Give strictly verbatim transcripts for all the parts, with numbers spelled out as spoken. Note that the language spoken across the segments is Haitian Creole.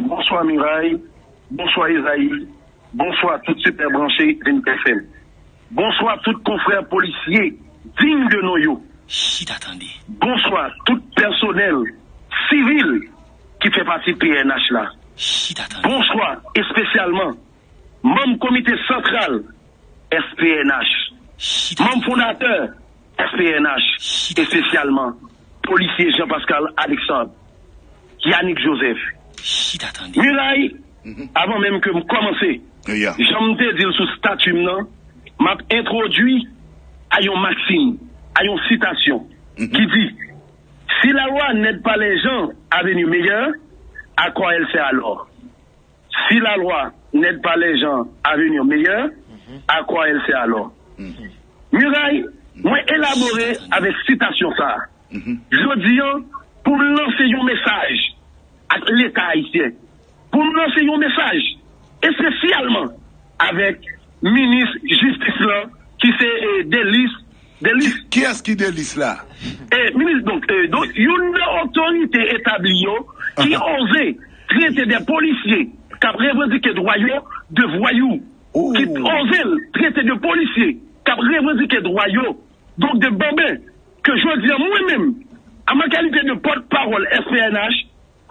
Bonswa Miray, bonswa Ezayi, bonswa tout sipè branche Zenith F M. Bonswa tout konfrè polisye dign de non yo. Chita tande. Bonswa tout pèsonèl sivil ki fè pati P N H la. Chita tande. Bonswa espesyalman manm komite santral S P N H, manm fondatè S P N H, espesyalman polisye Jean Pascal Alexandre, Yanick Joseph. Miray, avan menm ke m kòmanse, jan m te di l sou stati m nan, m ap entwodui a yon maksim, a yon sitasyon ki di, si la loi n'aide pas les gens à venir meilleurs, à quoi elle sert alors? Si la loi n'aide pas les gens à venir meilleurs, à quoi elle sert alors? Miray, mwen elabore avèk sitasyon sa a. Jodi an, pou m lanse yon mesaj ak Leta ayisyen, pou m lanse yon mesaj espesyalman avèk minis jistis lan ki se eh, Delis Delis. Kiyès ki Delis la? Eh, minis, donk, eh, donk, youn nan otorite etabli yo ki oze trete de polisye k ap revandike dwa yo de vwayou, ki oze l trete de polisye k ap revandike dwa yo, donk de banben, ke jodi an mwen menm, an ma kalite de pòtpawòl S P N H,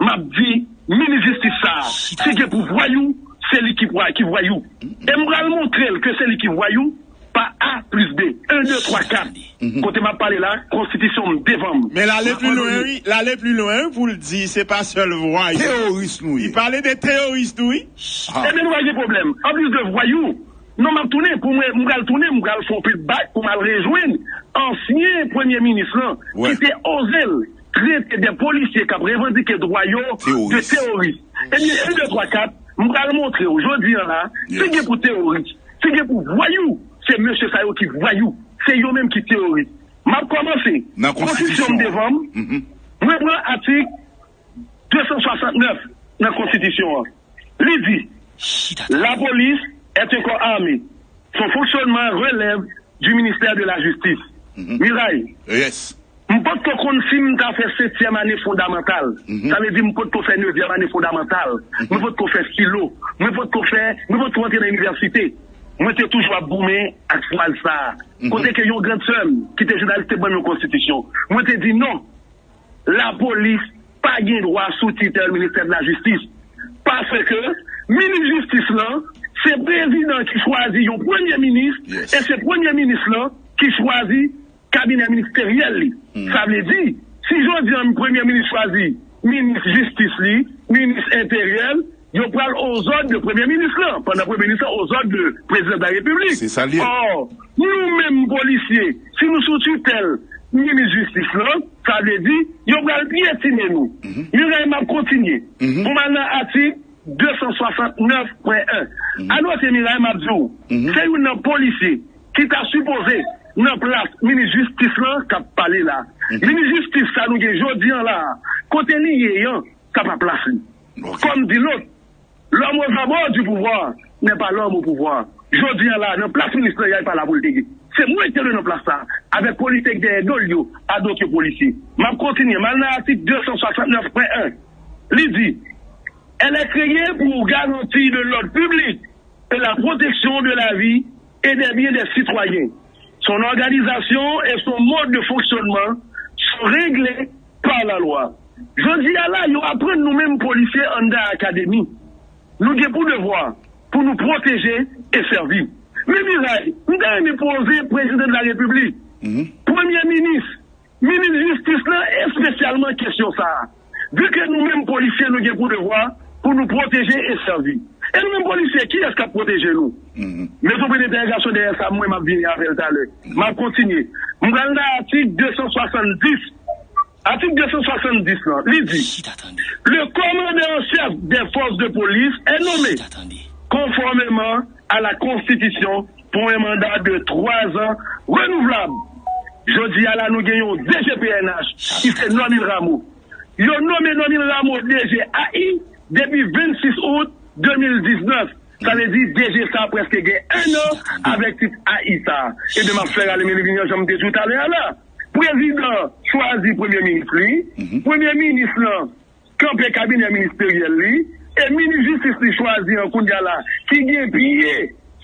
m ap di minis jistis sa a, si gen pou vwayou, se li ki vwa- ki vwayou. E m pral montre l ke se li ki vwayou pa A plis B, en, de, twa, kat. Kote m ap pale la, konstitisyon m devan m. Men l ale pli lwen, wi. L ale pli lwen, wi, pou l di se pa sèl vwayou. Teyoris nou ye. Li pale de teyoris tou, wi. Ebyen, nou pa gen pwoblèm. Anplis de vwayou, non, m ap tounen, pou mwen, m pral tounen, m pral fè yon feedback pou m al rejwenn ansyen premye minis lan, ki te oze l trete de polisye k ap revandike dwa yo de teyoris. Ebyen, en, de, twa, kat, m pral montre w jodi an la, si gen pou teyoris, si gen pou vwayou, se mesye sa yo ki vwayou, se yo menm ki teyoris. M ap kòmanse, konstitisyon m devan m, mwen pran atik de san swasantnèf nan konstitisyon an. Li di, la police est un corps armé. Son fonctionnement relève du ministère de la Justice. Miray, m potko konn si m ta fè setyèm ane fondamantal. Sa vle di m potko fè nevyèm ane fondamantal. Mwen potko fè filo. Mwen potko fè, mwen potko antre nan inivèsite. Mwen te toujou ap goumen ak fraz sa a. Kote ke yon grandsè m ki te jounalis te ban m yon konstitisyon. Mwen te di non. Lapolis pa gen dwa sou titèl ministè de la jistis. Paske minis jistis lan, se prezidan ki chwazi yon premye minis, e se premye minis lan ki chwazi kabinè ministeryèl li. Sa vle di, si jodi an premye minis chwazi minis jistis li, minis enteryè, yo pral ozòd de premye minis lan, pandan premye minis lan ozòd de prezidan de la repiblik. Se sa l ye. Ò, nou menm polisye, si nou sou titèl minis jistis lan, sa vle di, yo pral pyetine nou. Miray, m ap kontinye. Pou m al nan atik de san swasantnèf pwen en. Anote, Miray, m ap di w, se youn nan polisye ki ta sipoze nan plas minis jistis lan k ap pale la. Minis jistis sa nou gen jodi an la, kote li ye an, sa pa plas li. Kòm di lòt, l'homme aux abords du pouvoir n'est pas l'homme au pouvoir. Jodi an la, nan plas minis lan, y a pa la pou l te ye. Se mwen ki te dwe nan plas sa, avèk polisye k dèyè do l yo, adonk yo polisye. M ap kontinye, m al nan atik de san swasantnèf pwen en. Li di, elle est créée pour garantir de l'ordre public et la protection de la vie et des biens des citoyens. Son organisation et son mode de fonctionnement sont réglés par la loi. Jodi a la, yo aprann nou menm polisye anndan akademi. Nou gen pou devwa pou nou pwoteje e sèvi. Men Miray, m ta renmen poze prezidan de la repiblik, premye minis, minis jistis lan, espesyalman kesyon sa a. Vi ke nou menm polisye, nou gen pou devwa pou nou pwoteje e sèvi. E nou menm polisye, kiyès k ap pwoteje nou? Mete yon pwen dentèwogasyon dèyè sa, mwen m ap vini avè l talè. M ap kontinye. M pral nan atik de san swasanndis. Atik de san swasanndis lan, li di, le commandant en chef des forces de police est nommé conformément à la Constitution pour un mandat de trois ans renouvelable. Jodi a la, nou gen yon D G P N H ki se Normil Rameau. Yo nonmen Normil Rameau D G A I depi vennsis out de mil diznèf. Sa vle di D G sa a prèske gen en an avèk tit A I sa a. Ebyen, m ap fè rale men vini an, jan m te di w talè a la. Prezidan chwazi premye minis li. Premye minis lan kanpe kabinè ministeryèl li. E minis jistis li chwazi an kounye a la, ki gen pye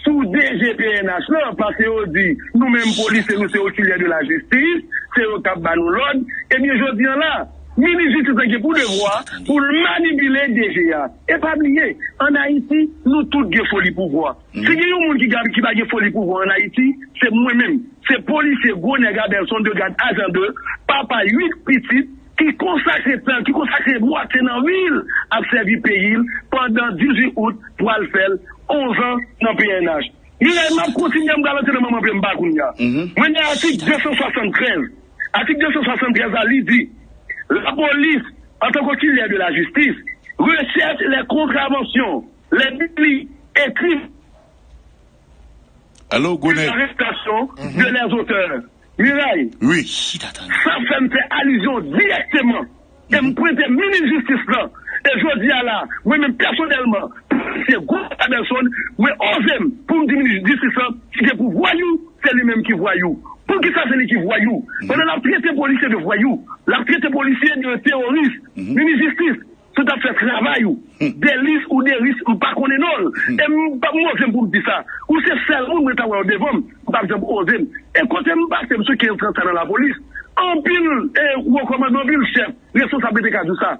sou D G P N H lan, paske yo di, nou menm polisye, nou se okilyè de la jistis, se yo k ap ba nou lòd. Ebyen, jodi an la, minis jistis lan gen pou devwa pou l manipile D G a. E pa bliye, ann Ayiti, nou tout gen foli pouvwa. Si gen yon moun ki, ki pa gen foli pouvwa ann Ayiti, se mwen menm. Se polisye gwo nèg Abelson de Gad Ajan de, papa uit pitit, ki konsakre tan, ki konsakre mwatye nan vi l ap sèvi peyi l pandan dizuit out, pral fè l onz an nan P N H. Miray, m ap kontinye, m pral antre nan manman pye m pa kounye a. Mwen nan atik de san swasann trèz. Atik de san swasann trèz la, li di, la police, en tant qu'auxiliaire de la justice, recherche les contraventions, les délits et crimes Alo, Gwonèg. Arrestation de les auteurs. Miray, Wi. Sa fè m fè alizyon dirèkteman. E m prete minis jistis lan. E jodi a la, mwen menm pèsonèlman, se gwo Abelson, mwen oze m pou m di minis jistis lan, si se pou vwayou, se li menm ki vwayou. Poukisa se li ki vwayou? Pandan l ap trete polisye de vwayou, l ap trete polisye de teworis. Minis jistis, si w t ap fè travay ou, Delis ou Deris, m pa konnen non l. E m pa m oze m pou m di sa. Ou se sèl moun mwen ta wè w devan m, m p ap janm oze m. E kote m pase m sou kenz trant sa nan lapolis. Anpil e wo kòmandan, anpil chèf, responsab yo te ka di w sa.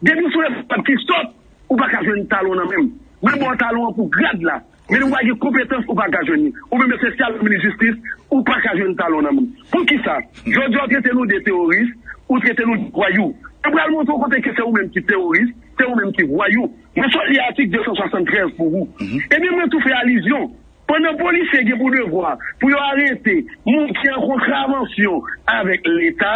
Depi sou responsab ki sòt, ou pa ka jwenn talon nan men m. Mwen ba w talon an pou grad la. Men ou pa gen konpetans, ou pa ka jwenn li. Ou menm espesyal minis jistis, ou pa ka jwenn talon nan men m. Poukisa? Jodi a w trete nou de teworis, ou trete nou de vwayou. Mwen pral montre w kote ke se ou menm ki teworis, se ou menm ki vwayou. Mwen sot li atik de san swasann trèz pou ou. Ebyen, mwen tou fè alizyon. Pandan polisye gen pou devwa pou yo arete moun ki an kontravansyon avèk Leta,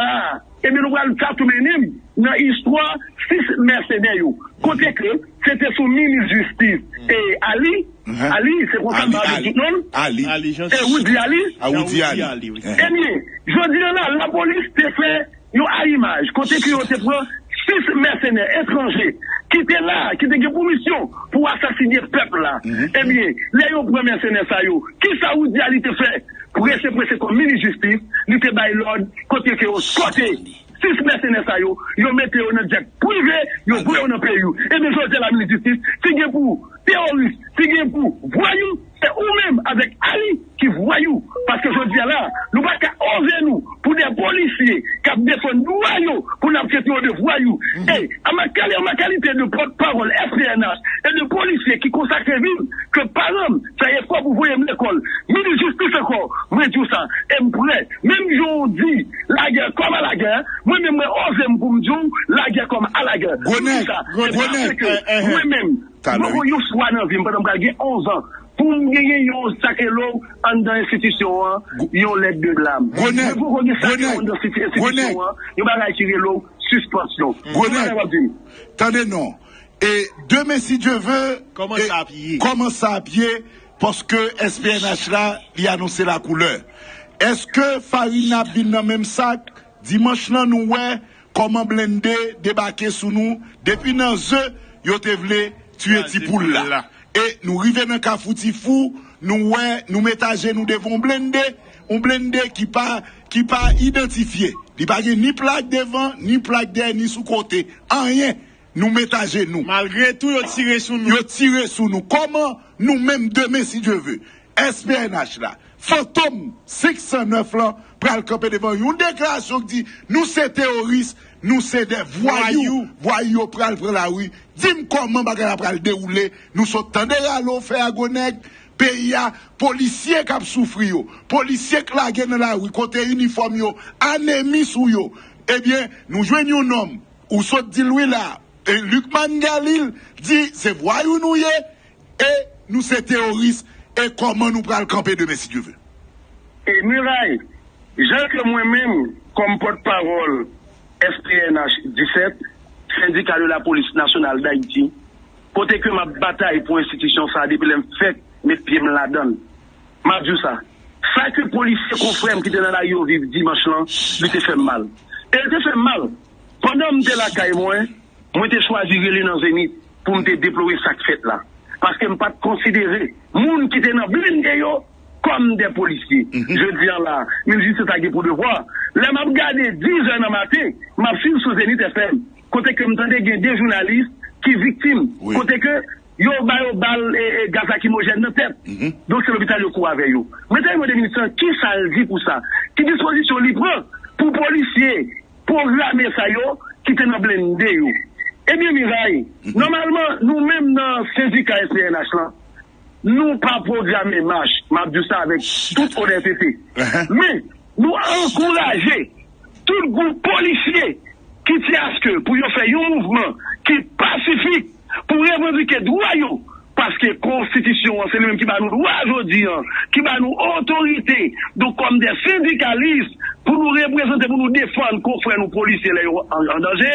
ebyen, nou pral sa tou mennen m nan istwa sis mèsenè yo. Kote ke se te sou minis jistis e Ali, Ali, se konsa m pa di tout non l. Ali. Ali E Jean-Six. Woody Ali. A Woody Ali. Ali, wi. Ebyen, jodi a la, lapolis te fè yon arimaj kote ke yo te pran sis mèsenè etranje ki te la, ki te gen pou misyon pou asasinen pèp la. Ebyen, lè yo pran mèsenè sa yo, kisa Woody Ali te fè? Prese, prese kòm minis jistis, li te bay lòd kote ke yo sòte sis mèsenè sa yo, yo mete yo nan djèt prive, yo voye yo nan peyi yo. Ebyen, jodi a la, minis jistis, si gen pou teworis, si gen pou vwayou, se ou menm avèk Ali ki vwayou. Paske jodi a la, nou pa ka oze nou pou de polisye k ap defann dwa yo pou n ap trete yo de vwayou. E an ma kali-, an ma kalite de pòtpawòl S P N H e de polisye ki konsakre vi m, ke paran m fè efò pou voye m lekòl, minis jistis ankò, mwen di w sa, e m prè. Menm jan w di, lagè kòm a lagè, mwen menm mwen oze m pou m di w, lagè kòm a lagè. Gwonèg, Poukisa? Se Gwonèg. Paske mwen menm, Talè, mwen gon yon fwa nan vi m pandan m pral gen onz an, pou m genyen yon sa k rele w anndan enstitisyon an, yon lèt de blam. Gwonèg, Mwen poko gen sa k rele w Gwonèg, anndan enstitisyon an, yon bagay ki rele w sispansyon. Gwonèg. Sa w ap di m? Tande non. E demen, si Dye ve, Kòman sa ap ye? Kòman sa ap ye? Paske S P N H la, li anonse lakoulè. Èske farin ap vin nan menm sak? Dimanch lan, nou wè kòman blende debake sou nou. Depi nan ze, yo te vle tiye ti poul la. E nou rive nan Kafou Tifou, nou wè, nou met ajenou devan yon blende, yon blende ki pa, ki pa idantifye. Li pa gen ni plak devan, ni plak dèyè, ni sou kote. Anyen. Nou met ajenou. Malgre tou, yo tire sou nou. Yo tire sou nou. Kòman nou menm demen, si Dye ve, S P N H la, Fantom senk san nèf lan, pral kanpe devan yon deklarasyon ki di, nou se teworis, nou se de vwayou. Vwayou yo pral pran lari. Di m kòman bagay la pral dewoule. Nou sot tande rale w fè a Gwonèg, peyi a, polisye k ap soufri yo, polisye k lage nan lari, kote inifòm yo, anemi sou yo. Ebyen, nou jwenn yon nonm, ou sot di l wi la, e Lucmane Galil di se vwayou nou ye, e nou se teworis, e kòman nou pral kanpe demen, si Dye ve? E Miray, jan ke mwen menm, kòm pòtpawòl S P N H disèt, Syndicat de la Police Nationale d'Haïti, kote ke m ap batay pou enstitisyon sa a depi lè m fèk met pye m ladan l, m ap di w sa, sa ke polisye konfrè m ki te nan lari yo viv dimanch lan, li te fè m mal. E l te fè m mal. Pandan m te lakay mwen, mwen te chwazi rele nan Zenith pou m te deplore sa k fèt la. Paske m pa t konsidere moun ki te nan blende yo kòm de polisye. Jodi a la, minis jistis la gen pou devwa. Lè m ap gade diz è nan maten, m ap swiv sou Zenith F M, kote ke m tande gen de jounalis ki viktim, kote ke yo ba yo bal e, e gaz lakrimojèn nan tèt. Donk, se lopital yo kouri avè yo. Mwen te mande minis lan ki sa l di pou sa, ki dispozisyon li pran pou polisye pwograme sa yo ki te nan blende yo. Ebyen, Miray, nòmalman, nou menm nan sendika S P N H lan, nou pa pwograme mach, m ap di w sa avèk tout onètete. Men, nou ankouraje tout gwoup polisye ki di aske pou yo fè yon mouvman ki pasifik pou revandike dwa yo, paske konstitisyon an, se li menm ki ba nou dwa jodi an, ki ba nou otorite, donk kòm de sendikalis, pou nou reprezante, pou nou defann konfrè nou polisye lè yo an, an danje,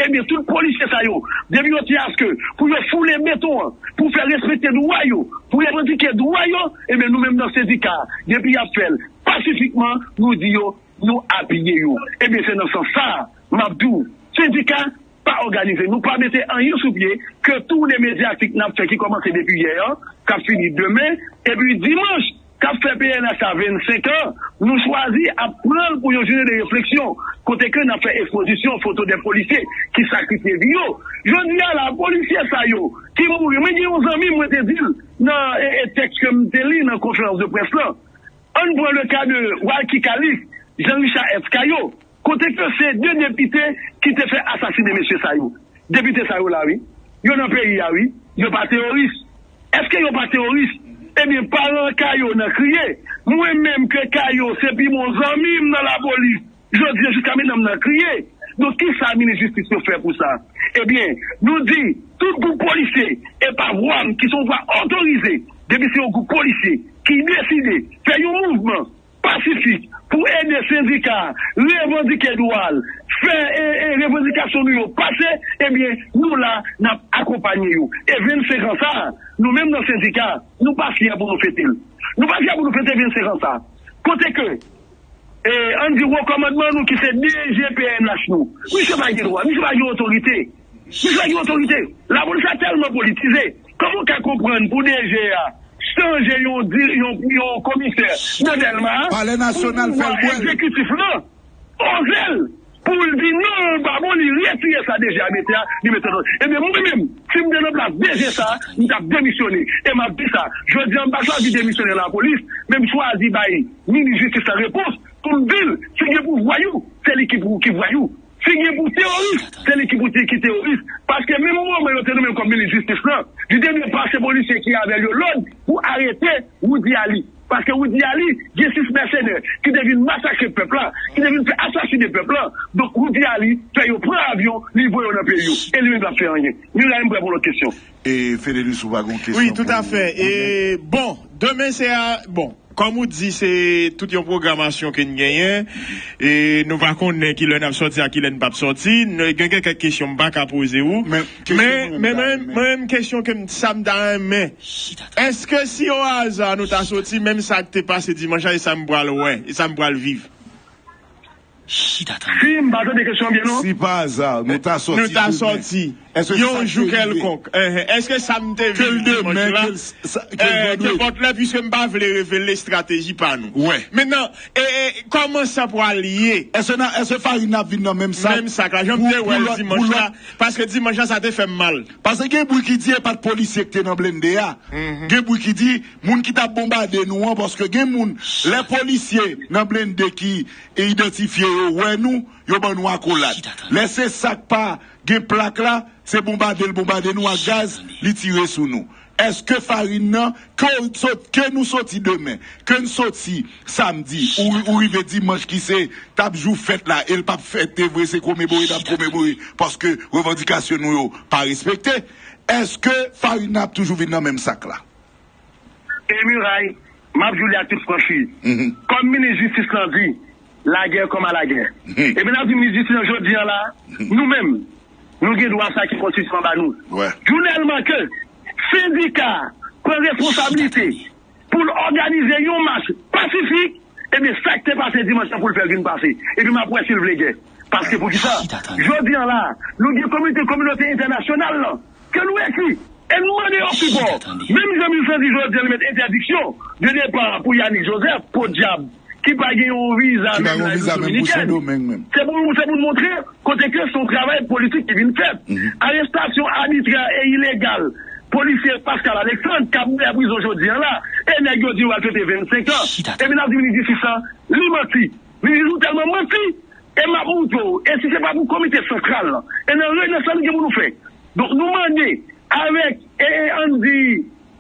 ebyen, tout polisye sa yo, depi yo di aske pou yo foule beton an, pou fè respekte dwa yo, pou revandike dwa yo, ebyen, nou menm nan sendika, depi y ap fè l pasifikman, nou di yo, nou apiye yo. Ebyen, se nan sans sa a, m ap di w, sendika pa òganize. Nou pa mete anyen sou pye ke toune medyatik n ap fè ki kòmanse depi yè an, k ap fini demen, epi dimanch, k ap fè P N H la vennsenk an, nou chwazi ap pran l pou yon jounen de refleksyon, kote ke n ap fè ekspozisyon foto de polisye ki sakrifye vi yo. Jodi a la, polisye sa yo ki mouri, mwen gen yon zanmi, mwen te di l nan e, e tèks ke m te li nan konferans de près lan, ann pran le ka de Walky Calife, Jean Richard F. Caillot, kote ke se de depite ki te fè asasine mesye sa yo. Depite sa yo la, wi. Yo nan peyi a, wi. Yo pa teworis. Èske yo pa teworis? Ebyen, paran Caillot nan kriye. Mwen menm ke Caillot se pi bon zanmi m nan lapolis. Jodi a, jiska mentnan, m nan kriye. Donk, kisa minis jistis yo fè pou sa? Ebyen, nou di, tout gwoup polisye, e pa vwa m ki se yon vwa otorize, depi se yon gwoup polisye ki deside fè yon mouvman pasifik pou ede sendika a revandike dwa l, fè e, e, revandikasyon nou yo pase, ebyen, nou la, n ap akonpanye yo. E vennsenk an sa a, nou menm nan sendika, nou pa fyè pou nou fete l. Nou pa fyè pou nou fete vennsenk an sa a. Kote ke, e, ann di, wo kòmandman nou ki se D G P N H nou, misye pa gen dwa, misye pa gen otorite. Misye pa gen otorite. Lapolis la tèlman politize. Kòman w ka konprann pou D G a chanje yon, di- yon, yon komisè nan Dèlma a, Palè Nasyonal pou pouvwa egzekitif lan oze l, pou l di non, l pa bon, li retire sa D G a mete a, li mete lòt. Ebyen, mwen menm, si m te nan plas D G sa, m t ap demisyone. E m ap di sa, jodi a, m pa chwazi demisyone lapolis, men m chwazi bay minis jistis la repons pou m di l, si gen pou vwayou, se li ki pou ki vwayou. Si gen pou teworis, se li ki pou te ki teworis. Paske menm moman yo te nonmen l kòm minis jistis lan, li te dwe pase polisye ki avè l yo lòd pou arete Roudy Aly. Paske Roudy Aly gen sis mèsenè ki te vin masakre pèp la, ki te vin fè asasine pèp la. Donk Roudy Aly fè yo pran avyon, li voye yo nan peyi yo. E li menm pa fè anyen. Miray, m prè pou lòt kesyon. E Fedelius, ou pa gen kesyon? Wi, toutafè. E bon, demen se a, bon, kòm ou di, se tout yon pwogramasyon ke n genyen. E nou pa konnen kilè n ap sòti ak kilè n p ap sòti. N- Gen gen kèk kesyon m pa ka poze ou. Men, men, men, men kesyon ke m, sa m ta renmen. Èske si o aza nou ta sòti, menm sa k te pase dimanch la, e sa m pral wè, e sa m pral viv? Si m pa tande kesyon byen, non. Si pa aza, nou ta sòti. Nou ta sòti. Èske yon jou kèlkonk. Èske sa m te viv dimanch la? Kenpòt lè, piske m pa vle revele estrateji pa nou. Mentnan, e, e, kòman sa pral ye? Èske, èske farin ap vin nan menm sak? Menm sak la, jan m te wè l dimanch la. Paske dimanch la, sa te fè m mal. Paske gen bri ki di e pa t polisye ki te nan blende a. Gen bri ki di moun ki t ap bonbade nou an, paske gen moun, lè polisye nan blende ki e idantifye yo, wè nou, yo ban nou akolad. Lè se sa k pa gen plak la, se bonbade l bonbade nou ak gaz, li tire sou nou. Èske farin nan, ke, w sot- ke nou soti demen, ke n soti samdi, ou, ou rive dimanch ki se t ap jou fèt la, e l p ap fète vre, se komemore n ap komemore, paske revandikasyon nou yo pa respekte, èske farin nan ap toujou vin nan menm sak la? E Miray, m ap di w li ak tout franchi. Kòm minis jistis lan di, lagè kòm a lagè. Ebyen, n ap di minis jistis lan jodi a la, nou menm, nou gen dwa sa ke konstitisyon an ba nou. Jounèlman ke sendika pran responsablite pou l òganize yon mach pasifik, ebyen, sa k te pase dimanch lan pou l fè l vin pase. Epi m ap wè si l vle gè. Paske poukisa? Jodi a la, nou gen komite, kominote entènasyonal lan, ke nou ekri, e n mande yo sipò. Menm jan Michel di jodi a, li met entèdiksyon de depa pou Yanick Joseph, podyab, ki pa gen yon viza menm nan Repiblik Dominikèn. Se pou, se pou n montre kote ke se yon travay politik ki vin fèt. Arestasyon abitrè e ilegal polisye Pascal Alexandre k ap dèyè prizon jodi a la, e nèg yo di yo al fete vennsenk an. Epi n ap di minis jistis la, li manti. Minis jistis ou tèlman manti, e m ap montre w, e si se pa pou komite santral lan, e nan reyinyon sa nou gen pou nou fè. Donk nou mande avèk, e, e, ann di,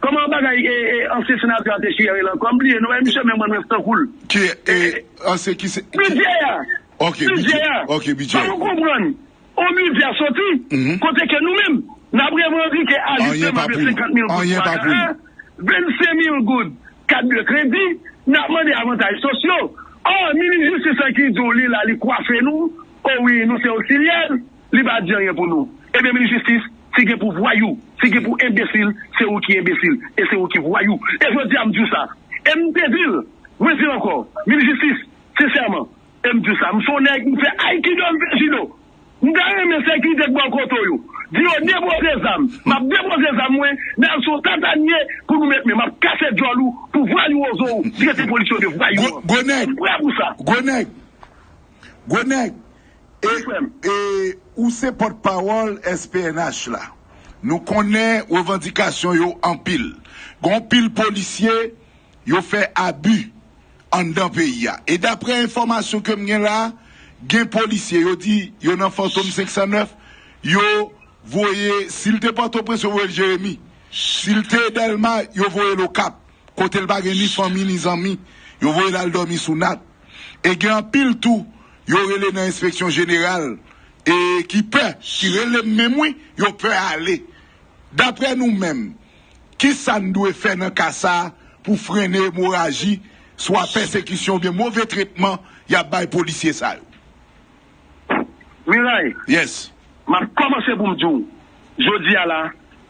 kòman bagay, e, e, ansyen senatè a te chire la ankò? M bliye non, e misye menm mwen tankou l. Ki, e, ansyen ki se, ki Bidjè a. Ok, Bidjè a. Ok, bidjè. Fò nou konprann. On bidjè soti, kote ke nou menm, n ap revandike ajisteman de senkant mil goud pa ka a, vennsenk mil goud kat de kredi, n ap mande avantaj sosyo. Ò, minis jistis la ki di w li la, li kwafe nou, o wi, nou se oksilyè, li pa di anyen pou nou. Ebyen, minis jistis, si gen pou vwayou, si gen pou enbesil, se ou ki enbesil, e se ou ki vwayou. E jodi a, m di w sa. E m te di l, mwen di l ankò, minis jistis, sensèman, e m di w sa, m se yon nèg, m fè aikido, m fè jido. M ta renmen sekirite k bò kote w yo di yo depoze zam. M ap depoze zam mwen, m al sou tatanye pou nou met men. M ap kase djòl ou pou vwayou wozo ou trete polisye de vwayou. Gwo nèg. M prè pou sa. Gwo nèg. Gwo nèg. E, e ou se pòtpawòl S P N H la. Nou konnen revandikasyon yo anpil. Gon pil polisye yo fè abi anndan peyi a. E daprè enfòmasyon ke m gen la, gen polisye, yo di yo nan Fantom senk san nèf, yo voye, si l te Pòtoprens, yo voye l Jeremi. Si l te Dèlma, yo voye l Okap, kote l pa gen ni fanmi, ni zanmi. Yo voye l al dòmi sou nat. E gen anpil tou, yo rele nan enspeksyon jeneral, e ki pè, ki rele m menm wi, yo pè ale. Daprè nou menm, kisa n dwe fè nan ka sa a pou frennen emoraji, swa pèsekisyon oubyen move tretman y ap bay polisye sa yo? Miray, yes, m ap kòmanse pou m di w, jodi a la,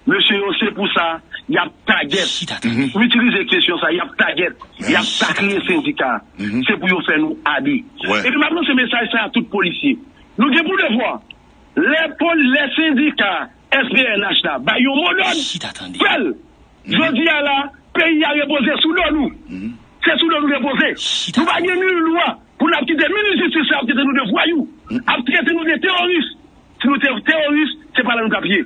mesye yo, se pou sa y ap tagèt. M itilize ekspresyon sa, y ap tagèt, y ap takle sendika. Se pou yo fè nou abi. Epi m ap lanse mesaj sa a tout polisye. Nou gen pou devwa, lè poli-, lè sendika S P N H la bay yon modòd, fè l. Jodi a la, peyi a repoze sou do nou. Se sou do nou repoze. Nou pa gen nil dwa pou n ap kite minis jistis la ap trete nou de vwayou, ap trete nou de teworis. Si nou te teworis, se pa la nou t ap ye.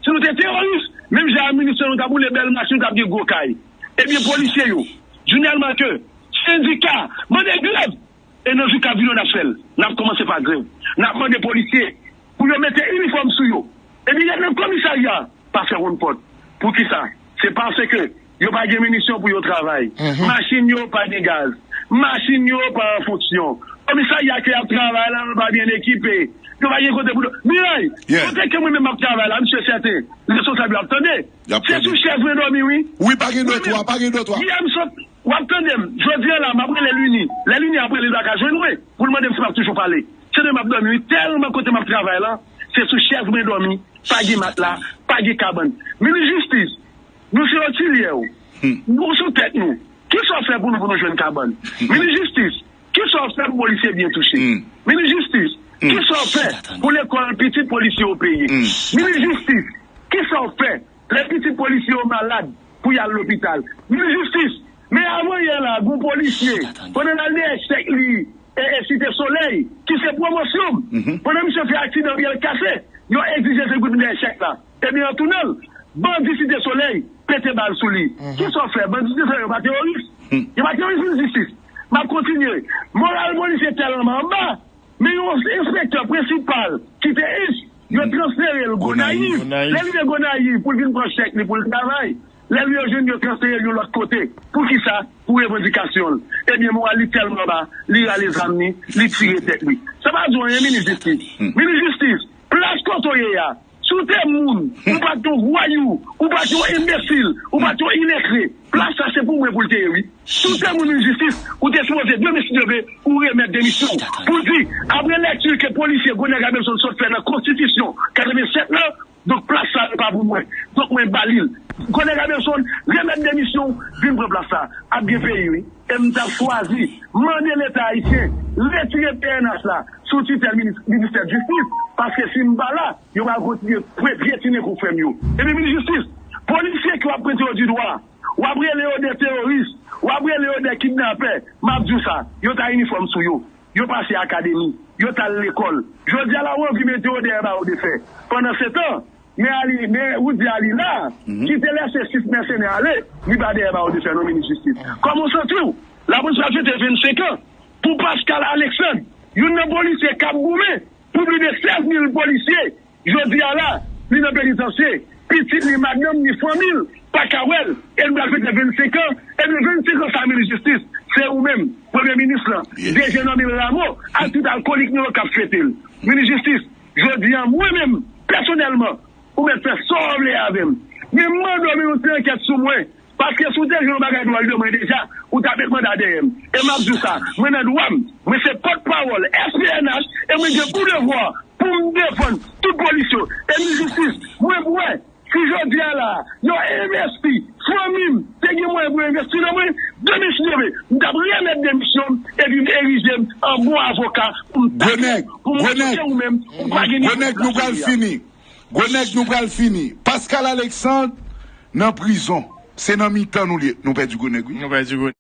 Si nou te teworis, menm jan a minis yo nou t ap boule bèl machin, nou t ap gen gwo kay. Ebyen, polisye yo, Junel Marquet, sendika, mande grèv. E nan jou k ap vini yo n ap fè l. N ap kòmanse pa grèv. N ap mande polisye pou yo mete inifòm sou yo. Epi y al nan komisarya, pa fè wonn pòt. Poukisa? Se paske yo pa gen minisyon pou yo travay. Machin yo pa gen gaz. Machin yo pa an fonksyon. Komisarya ke y ap travay la, yo pa byen ekipe. Yo pa gen kote pou yo. Miray, kote ke mwen menm m ap travay la, m si sèten, responsab yo ap tande. Se sou chèz mwen dòmi, wi. Wi, pa gen dotwa, pa gen dotwa. Yè m sot, w ap tande m. Jodi a la, m ap rele Lini. Lè Lini ap rele, li pa ka jwenn mwen. Pou l mande m si m ap toujou pale. Se de m ap dòmi, wi. Tèlman kote m ap travay la, se sou chèz mwen dòmi. Pa gen matla, pa gen kabann. Minis jistis, nou se otilyè w. Nou sou tèt nou. Kisa w fè pou nou, pou nou jwenn kabann? Minis jistis, kisa w fè pou polisye byen touche? Minis jistis, kisa w fè pou lekòl pitit polisye yo peye? Minis jistis, kisa w fè lè pitit polisye yo malad pou y al lopital? Minis jistis, men avan yè la, gon polisye, pandan l al dèyè chèk li, e, e Site Solèy, ki se pwomosyon m, pandan misye fè aksidan, pye l kase, yo egzije se pou l dèyè chèk la. Ebyen, an tounen l, bandi Site Solèy pete bal sou li. Kisa w fè? Bandi Site Solèy yo pa teworis? Yo pa teworis, minis jistis. M ap kontinye. Moral polisye tèlman ba, men yon enspektè prensipal ki te ich, yo transfere l Gonayiv. Lè l rive Gonayiv pou l vin pran chèk li pou l travay, lè l rive yo jwenn yo transfere l yon lòt kote. Poukisa? Pou revandikasyon l. Ebyen, moral li tèlman ba, li rale zam li, li tire tèt li. Sa pa di w anyen, minis jistis. Minis jistis, plas kote w ye a, si w te moun, ou pa t yon vwayou, ou pa t yon enbesil, ou pa t yon ilekre, plas sa se pou mwen pou l te ye, wi. Si w te moun minis jistis, ou te sipoze demen si Dye vle, ou remèt demisyon w. Pou di, apre lekti ke polisye Gonèg Abelson sot fè nan konstitisyon katrevennsèt lan, donk plas sa pa pou mwen. Donk mwen ba li l. Gonèg Abelson, remèt demisyon w, vin pran plas sa. Ap gen peyi, wi. E m t ap chwazi mande Leta ayisyen retire P N H la sou titèl minis-, ministè jistis, paske si m pa la, yo pral kontinye pye-, pyetine kou frè m yo. Ebyen, minis jistis, polisye ke w ap pwente yo di dwa, w ap rele yo de teworis, W ap rele yo de kidnapè. M ap di w sa, yo t a inifòm sou yo. Yo pase akademi. Yo t al lekòl. Jodi a la, ou anvi mete yo dèyè bawo de fè. Pandan se tan, men Ali, men Roudy Ali la, ki te lèse sis mèsenè ale, li pa dèyè bawo de fè non, minis jistis. Kòman w santi w? Lapolis pral fete vennsenk an pou Pascal Alexandre, youn nan polisye k ap goumen pou plis de sèz mil polisye. Jodi a la, li nan penitansye. Pitit li, madanm li, fanmi l pa ka wè l. E l pral fete vennsenk an. Ebyen, vennsenk an sa, minis jistis, se ou menm, premye minis lan, D G Normil Rameau, ak tout alkolik nou yo k ap fete l. Minis jistis, jodi a, mwen menm, pèsonèlman, ou mèt fè sa w vle avè m. Men m mande w, men yon ti ankèt sou mwen. Paske si w te jwenn yon bagay dwòl de mwen deja, ou t ap met manda dèyè m. E m ap di w sa, mwen nan dwa m, mwen se pòtpawòl S P N H, e mwen gen pou devwa pou m defann tout polis yo. E minis jistis, mwen kwè, si jodi a la, yo envesti, fanmi m te gen mwayen pou yo envesti nan mwen, demen si Dye vle, m t ap remèt demisyon m epi m erije m an bon avoka pou m takle, pou m montre ou menm, ou pa gen nivo pou m lakay li a. Gwo nèg, nou pral fini. Gwo nèg, nou pral fini. Pascal Alexandre nan prizon. Se nan mitan nou li ye. Nou pèdi gwo nèg, wi. Nou pèdi gwo nèg.